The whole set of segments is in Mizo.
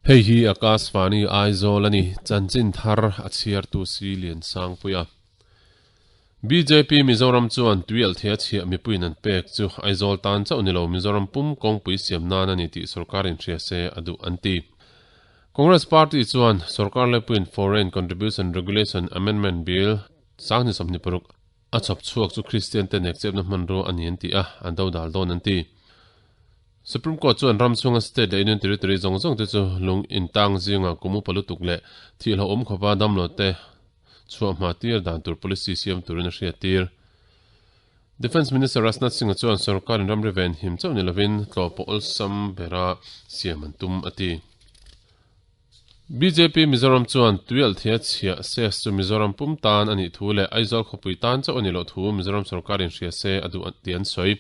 Hei hi Akashvani Aizawl a ni, chanchin thar a chhiartu si Liansangpuia. Bjp Mizoram chuan tuialhthei a chhiah mipuiin an pek chu Aizawl tan chauh ni lo Mizoram pum kawngpui siam nan a ni tih sorkarin hria se a duh an ti. Congress Party chuan sorkar laipuiin Foreign Contribution Regulation Amendment Bill 2026 a chhawp chhuak chu Kristian te nekchepna hmanrua a ni an ti a, an dodal dawn an ti. Supreme Court chuan ram chhunga state leh union territory zawng zawng te chu lung intang zinga kum upa lutuk leh thihhlauhawm khawpa damlo te chhuah hma tir dan tur policy siam turin a hriattir. Defence Minister Rajnath Singh-a chuan sorkarin ramri ven him chauh ni lovin tlawh pawh awlsam bera siam an tum a ti. Bjp Mizoram chuan tuialhthei a chhiah ses chu Mizoram pum tan a nih thu leh Aizawl khawpui tan chauh a nih loh thu Mizoram sorkarin hria se a duh tih an sawi.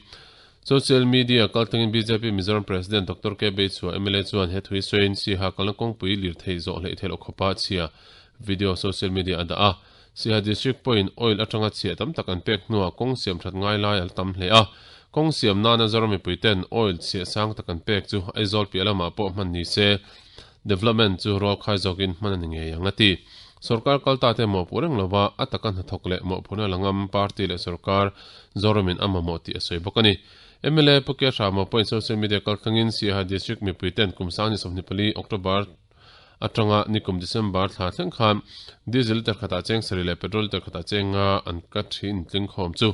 Social media kaltlangin bjp Mizoram President Doctor K Beichhua mla chuan he thui sawiin Siaha kalna kawngpui lirthei zawh hleih theih loh khawpa chhia video social media a dah a. Siaha District pawhin oil atanga chhiah tam tak an pek hnuah kawng siam that ngai lai a la tam hle a. Kawng siam nana Zoram mipuiten oil chhiah sang tak an pek chu Aizawl piah lamah pawh hman ni se development chu rual khai zawkin hman a ni ngei ang a ti. Sorkar kal ta te mawhpuh reng lova a taka hnathawk leh mawhphurhna la ngam party leh sorkar Zoramin a mamawh tih a sawi bawk a ni. Mla Pu K Hrama pawhin social media kaltlangin Siaha District mipuiten kum 2024 October atanga nikum December thla thleng khan diesel liter khatah cheng sarih leh petrol liter khatah cheng nga an ka thin tling khawm chu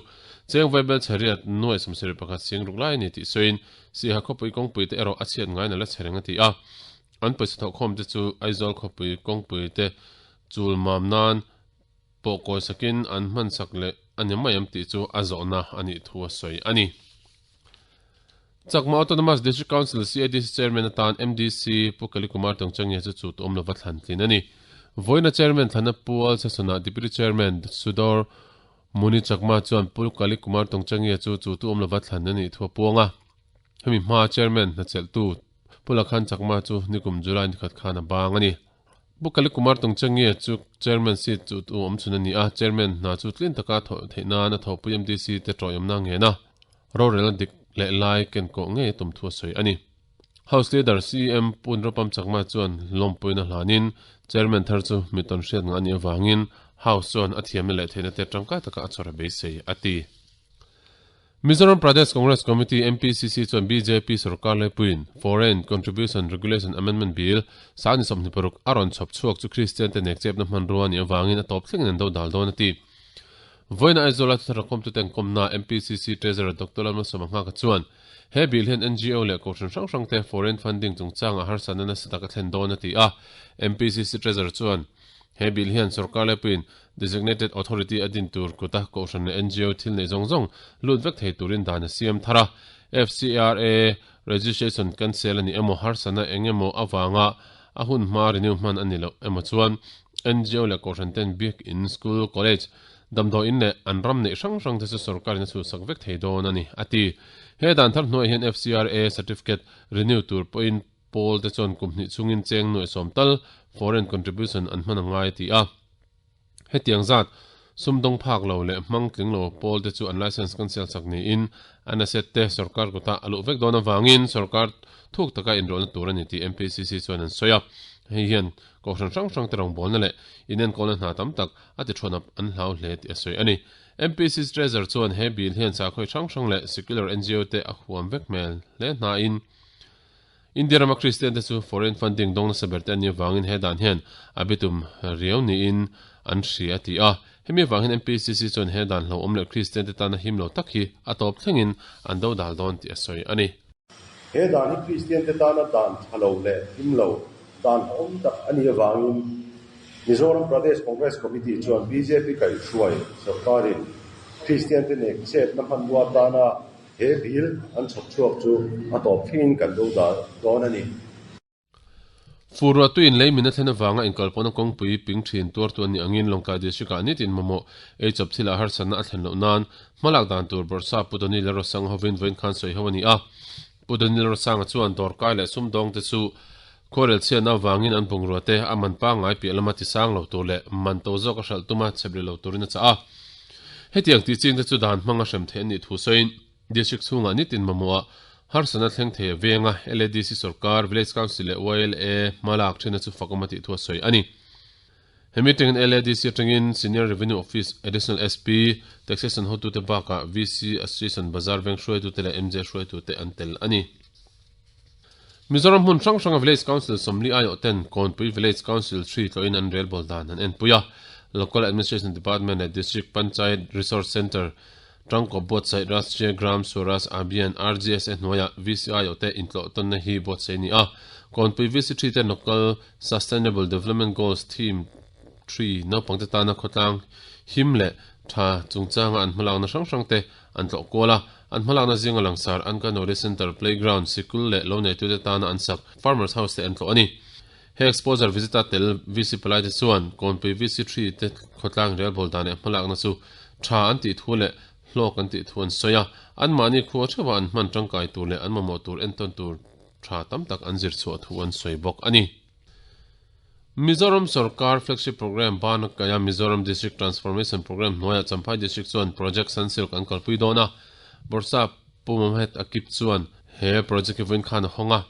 cheng vaibel chheriat nuai 71 sing ruk lai a ni tih sawiin Siaha khawpui kawngpui te erawh a chhiat ngain a la chhe reng a ti a. An pawisa thawhkhawm te chu Aizawl khawpui kawngpui te chul mam nan pawh kawi sakin an hman sak leh a ni mai em tih chu a zawhna a nih thu a sawi a ni. Chakma Autonomous District Council, CADC, Chairman atan MDC Pu Kali Kumar Tongchangia chu chu tuam lova thlan tlin a ni. Vawiina Chairman thlana Pu Al Session-ah Deputy Chairman Sudor Muni Chakma chuan Pu Kali Kumar Tongchangia chu chu tuam lova thlan a nih thu a puang a. Hemi hmaa Chairman hnachelhtu Pu Lakhan Chakma chu nikum July nikhat khan a bang a ni. Pu Kali Kumar Tongchangia chu Chairman seat chu tu awm chhun a ni a, Chairman hna chu tlin taka thawh theih nan a thawhpui MDC te tawihawmna ngen a. Rorelna dik leh lai ken kawh ngei a tum thu a sawi a ni. House Leader CM Pu Nropam Chakma chuan lawmpuina hlanin Chairman thar chu mi tawn hriat ngah a nih avangin House chuan a thiamna leh theihna te tangkai taka a chhawr a beisei a ti. Mizoram Pradesh Congress Committee, MPCC, chuan bjp sorkar laipuiin Foreign Contribution Regulation Amendment Bill 2026 a rawn chhawp chhuak chu Kristian te nekchepna hmanrua a nih avangin a tawp thlengin an dodal dawn a ti. Vawiina Aizawla thuthar kawmtute an kawmna MPCC Treasurer Doctor Lalmalsawma Nghaka chuan he bill hian NGO leh kohhran hrang hrangte foreign funding chungchangah harsatna nasa tak a thlen dawn a ti a. MPCC Treasurer chuan he bill hian sorkar laipuiin Designated Authority a din tur kuta kohhran leh NGO thil neih zawng zawng lut vek thei turin dan a siam thar a. FCRA registration cancel a ni emaw harsatna eng emaw avanga a hun hma renew hman a ni loh emaw chuan NGO leh kohhran ten biak in, school, college, damdawi in leh an ram neih hrang hrang te chu sorkarin a chhuhsak vek thei dawn a ni, a ti. He dan thar hnuaiah hian FCRA certificate renew tur pawhin pawl te chuan kum hnih chhungin cheng nuaih sawm tal foreign contribution an hman a ngai a ti a. Hetiang zat sumdawng phak lo leh hmang tling lo pawl te chu an license cancel sak niin an asset te sorkar kutah a luh vek dawn avangin sorkar thuk taka inrawlhna tur a ni tih MPCC chuan an sawi a. Hei hian kohhran hrang hrang te rawngbawlna leh inenkawlna hna tam tak a ti thuan up an hlau hle tih a sawi a ni. MPCC Treasurer chuan he bill hian sakhawi hrang hrang leh secular NGO te a huam vek hmel hle hnain India rama Kristian te chu foreign funding dawng nasa ber te an nih avangin he dan hian a bitum riau niin an hria a ti a. Hemi avang hian MPCC chuan he dan hlauhawm leh Kristian te tana him lo tak hi a tawp thlengin an do dal dawn tih a sawi a ni. He dan hi Kristian te tana dan tha lo leh him lo dan hlauhawm tak a nih avangin Mizoram Pradesh Congress Committee chuan bjp kaihhruai sorkarin Kristian te nek chetna hmanrua atana He bill an chhawp chhuak chu a tawp thlengin kan do dah dawn a ni. Fur ruah tuiin lei min a thlen avanga inkalpawhna kawngpui ping thin tuartu an nih angin Lawngtlai District-ah nitin mamawh ei chawp thilah harsatna a thlen loh nan hmalak dan tur bawrhsa Pu Donny Lalrosanga hovin vawiin khan sawi ho a ni a. Pu Donny Lalrosanga chuan dawrkai leh sumdawngte chu khuarel chhiatna avangin an bungrua te a man pangngai piah lama tisang lo tur leh man to zawk a hralh tuma chhep rih lo turin a chah a. Hetiang tih ching te chu dan hmanga hrem theih an nih thu sawiin District chhungah nitin mamawhah Harsatna thleng thei a venga LADC sorkar, Village Council leh YLA hmalak thinna chu fakawm a tih thu a sawi a ni. He meeting-in LADC atangin Senior Revenue Office Additional SP, Taxation hotute bakah VC Association Bazar veng hruaitute leh MJ hruaitute an tel a ni. Mizoram hmun hrang hranga Village Council 40 aiawh ten Kawnpui Village Council hri tlawhin an relbawl dan an enpui a. Local Administration Department leh District Panchayat Resource Centre tangkawp buatsaih Rashtriya Gram Swaraj Abhiyan, RGSA, hnuaiah VC aiawh te intlawh tawnna hi buatsaih a ni a. Kawnpui VC hri ten Local Sustainable Development Goals Theme 3 naupangte tana khawtlang him leh tha chungchanga an hmalakna hrang hrangte an tlawh kual a. An hmalakna zinga langsar Anganwadi Centre, Playground, sikul leh lo neitute tana an sak Farmers House te an tlawh a ni. He exposure visit a tel VC palaite chuan Kawnpui VC 3 te khawtlang relbawl dan leh hmalakna chu tha an tih thu leh hlawk an tih thu an sawi a. Anmahni khua theuha an hman tangkai tur leh an mamawh tur entawn tur tha tam tak an zir chhuah thu an sawi bawk a ni. Mizoram sorkar flagship programme bana kaia Mizoram District Transformation Programme hnuaiah Champhai District chuan Project Sunsilk an kalpui dawn a, Bawrhsap Pu Mohammed Akib chuan he project hi vawiin khan a hawng a.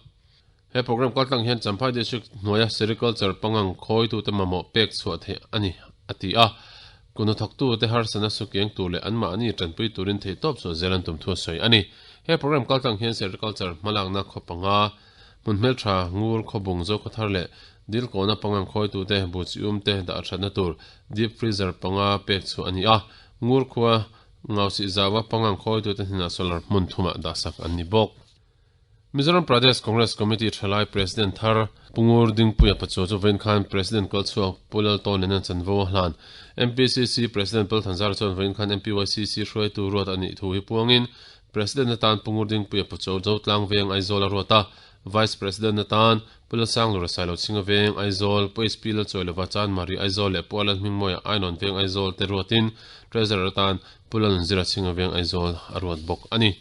He programme kaltlang hian Champhai District hnuaia sericulture pangang khawitute mamawh pek chhuah theih a ni, a ti a. Kuhnathawktute harsatna sukiang tur leh anmahni tanpui turin theihtawp chhuah zel an tum thu a sawi a ni. He programme kaltlang hian sericulture hmalakna khaw panga, hmun hmeltha, ngur, khawbung, zokhawthar leh dilkawna pangang khawitute buhchium te dah thatna tur deep freezer panga pek chhuah a ni a. Ngur khua Ngausih zaua pangang khawitute hnenah solar hmun thumah dahsak an ni bawk. Mizoram Pradesh Congress Committee thalai President thar Pu Ngur Dingpuia Pachuau chu vawiin khan President kalchhuak Pu Laltawn nen an chanvo a hlan. MPCC President Palthanzara chuan vawiin khan MPYCC hruaitu ruat a nih thu hi puangin President atan Pu Ngur Dingpuia Pachuau Zotlang Veng Aizawl a ruat a, Vice President atan Pu Lalsanglura Sailochhinga Veng Aizawl, Pu HP Lalchawilova Chanmari Aizawl leh Pu Alalhmingmawia Ainawn Veng Aizawl te ruatin Treasurer atan Pu Lalnzira Chhinga Veng Aizawl a ruat bawk a ni.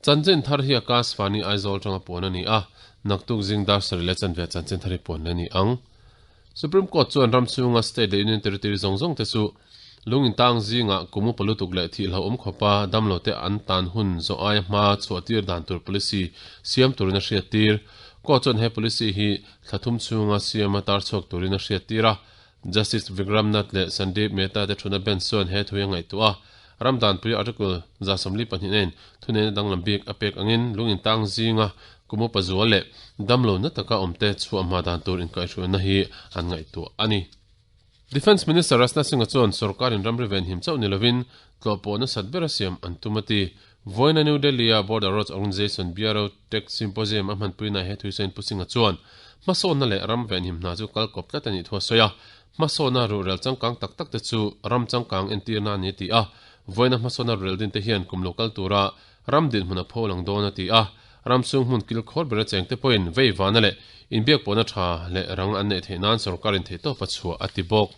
Chanchin thar hi Akashvani Aizawl tanga puan a ni a, naktuk zing dar sarih leh chanve chanchin thar hi puan la ni ang. Supreme Court chuan ram chhunga state leh union territory zawng zawng te chu lung intang zingah kum upa lutuk leh thih hlauhawm khawpa damlo te an tan hun zawh aia hma chhuah tir dan tur policy siam turin a hriat tir. Court chuan he policy hi thla thum chhunga siama tar chhuak turin a hriat tir a, Justice Vikram Nath leh Sandeep Mehta te thuna bench chuan he thu hi a ngaihtuah a, ram danpui Article 42 in thuneihna danglam bik a pek angin lung intang zinga kum upa zual leh damlo na taka awmte chhuah hma dan tur inkaihhruaina hi an ngaihtuah a ni. Defence Minister Rajnath Singh-a chuan sorkarin ramri venhim chauh ni lovin tlawhpawh nasat bera siam an tum a ti. Vawiina New Delhi-a Border Roads Organisation, BRO, Tech Symposium a hmanpuina he thuisain Pu Singh-a chuan hmasawnna leh ram venhim hna chu kal kawp tlat a nih thu a sawi a. Hmasawnna ruhrel changkang tak tak te chu ram changkang entirna a ni a ti a. Vawiina hmasawnna ruhrel din te hian kum lo kal tura ram dinhmun a pho lang dawn a ti a. Ram chhung hmun kil khawr bera chengte pawhin vei vana leh inbiakpawhna tha leh rang an neih theih nan sorkarin theihtawp a chhuah a ti bawk.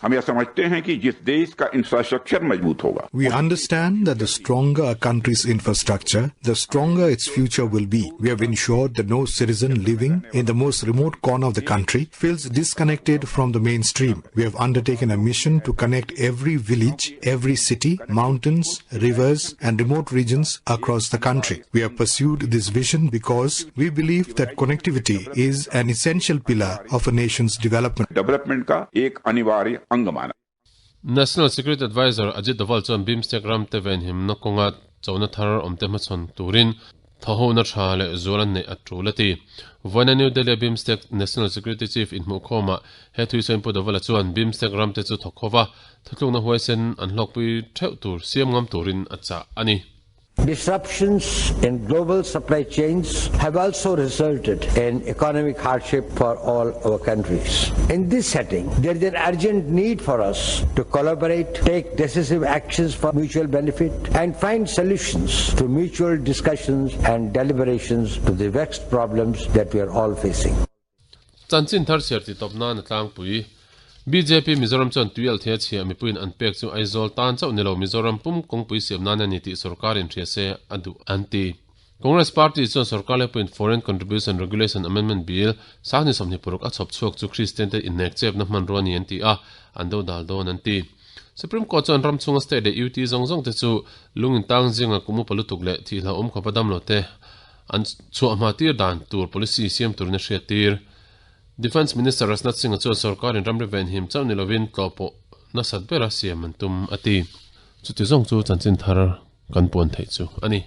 हम यह समझते हैं कि जिस देश का इंफ्रास्ट्रक्चर मजबूत होगा We understand that the stronger a country's infrastructure, the stronger its future will be. We have ensured that no citizen living in the most remote corner of the country feels disconnected from the mainstream. We have undertaken a mission to connect every village, every city, mountains, rivers, and remote regions across the country. We have pursued this vision because we believe that connectivity is an essential pillar of a nation's development. Development का एक अनिवार्य अंग माना National Security Adviser Ajit Doval chuan BIMSTEC ram te venhimna kawnga chona thar awmte hmachhawn turin thawhona tha leh zual an neih a tul a ti. Vawiina New Delhi-a BIMSTEC National Security Chief inhmuhkhawmah he thuisawiin Pu Doval-a chuan BIMSTEC ram te chu thawk khawva thutlukna huaisen an hlawkpui theuh tur siam ngam turin a chah a ni. Disruptions in global supply chains have also resulted in economic hardship for all our countries. In this setting, there is an urgent need for us to collaborate, take decisive actions for mutual benefit, and find solutions to mutual discussions and deliberations to the vexed problems that we are all facing. Chanchin thar chhiar tih tawp nan a tlangpui. Bjp Mizoram chuan tui alh thei a chhiah mipuiin an pek chu Aizawl tan chauh ni lo Mizoram pum kawngpui siam nan a ni tih sorkar in hria se a duh an ti. Congress party chuan sorkar lehpuiin Foreign Contribution Regulation Amendment Bill 2026 a chhawp chhuak chu Kristian te innek chepna hmanrua a ni an ti a, an do dal dawn an ti. Supreme Court chuan ram chhunga state leh UT zawng zawng te chu lung intang zinga kum upa lutuk leh thih hlauhawm khawpa damlo te an chhuah hma tir dan tur policy siam turin a hriattir. Defence Minister Rajnath Singh-a chuan sorkarin ramri venhim chauh ni lovin tlawh pawh nasat bera siam an tum a ti. Chuti zawng chu chanchin thar kan puan theih chu a ni.